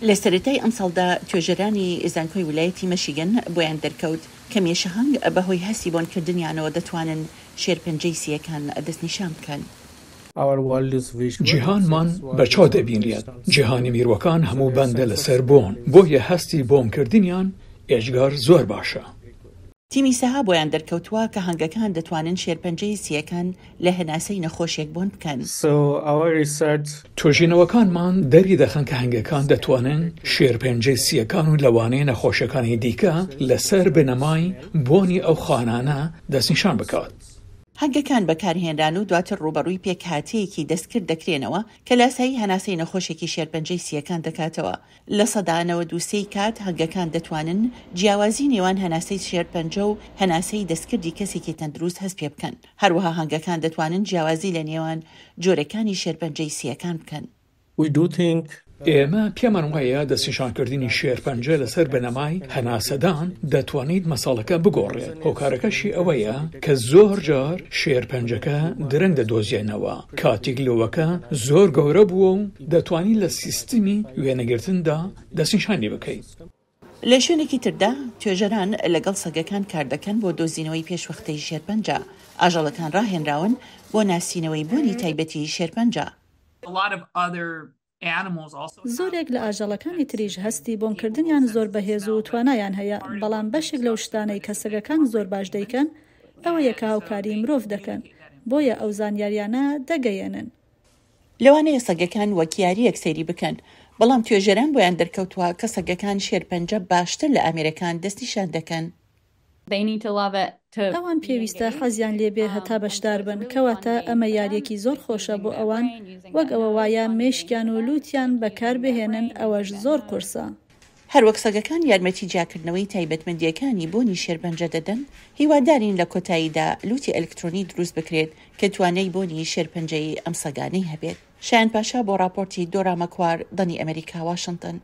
لە سەرەتای ئەمساڵدا توێژەرانی زانکۆی ولایەتی مەشیگن بۆیان دەرکەوت کە مێشەهەنگ بەهۆی هەستی بۆنکردنیانەوە دەتوانن شێرپەنجەی سییەکان دەستنیشان بکەن. جیهانمان بە چاو دەبینرێت، جیهانی میروەکان هەموو بەندە لەسەر بۆن، بۆیە هەستی بۆنکردنیان ئێجگار زۆر باشە. تیمی سەها بۆیان دەرکەوتووە کە هەنگەکان دەتوانن شێرپەنجەی سییەکان لە هەناسەی نەخۆشێک بۆن بکەن. توێژینەوەکانمان دەری دەخەن کە هەنگەکان دەتوانن شێرپەنجەی سییەکان و لەوانەیە نەخۆشیەکانی دیکە لەسەر بنەمای بۆنی ئەو خانانە دەستنیشان بکات. هەنگەکان بەکارهێنران و دواتر ڕووبەڕووی پێکهاتەیەکی دەستکرد دەکرێنەوە کە لاسایی هەناسەی نەخۆشێکی شێرپەنجەی سییەکان دەکاتەوە. 93% ی کات هەنگەکان دەتوانن جیاوازی نێوان هەناسەی شێرپەنجە و هەناسەی دەستکردی کەسێکی تەندروست هەست پێ بکەن. هەروەها هەنگەکان دەتوانن جیاوازی لە نێوان جۆرەکانی شێرپەنجەی سییەکان بکەن. We do think. ئێمە پێمان وایە دەستنیشانکردنی شێرپەنجە لەسەر بنەمای هەناسەدان دەتوانیت مەسەڵەکە بگۆڕێت، هۆکارەکەشی ئەوەیە کە زۆرجار شێرپەنجەکە درەنگ دەدۆزێنەوە کاتیک لۆوەکە زۆر گەورە بووە و دەتوانیت لە سیستمی وێنەگرتندا دەستنیشانی بکەیت. لە شوێنێکی تردا، توێژەران لەگەڵ سەگەکان کاردەکەن بۆ دۆزینەوەی پێشوەختەی شێرپەنجە. ئاژەڵەکان ڕاهێنراون بۆ ناسینەوەی بۆنی تایبەتی شێرپەنجە. زۆرێک لە ئاژەڵەکانی تریش هەستی بۆنکردنیان زۆر بەهێز و توانایان هەیە، بەڵام بەشێک لەو شتانەی کە سەگەکان زۆر باش دەیکەن ئەوەیە کە هاوکاری مرۆڤ دەکەن، بۆیە ئەو زانیاریانە دەگەیەنن. لەوانەیە سەگەکان وەک یارییەک سەیری بکەن، بەڵام توێژەران بۆیان دەرکەوتووە کە سەگەکان شێرپەنجە باشتر لە ئامێرەکان دەستنیشان دەکەن. ئەوان پێویستە حەزیان لێ بێ هەتا بەشدار بن، کەواتە ئەمە یارییەکی زۆر خۆشە بۆ ئەوان، وەک ئەوە وایە مێشکیان و لووتیان بەکار بهێنن، ئەوەش زۆر قورسە. هەروەک سەگەکان یارمەتی جیاکردنەوەی تایبەتمەندییەکانی بۆنی شێرپەنجە دەدەن، هیوادارین لە کۆتاییدا لوتی ئەلکترۆنی دروست بکرێت کە توانای بۆنی شێرپەنجەیی ئەم سەگانەی هەبێت. شایان پاشا بۆ ڕاپۆرتی دۆرا مەکوار، دەنگی ئەمەریکا، واشنتن.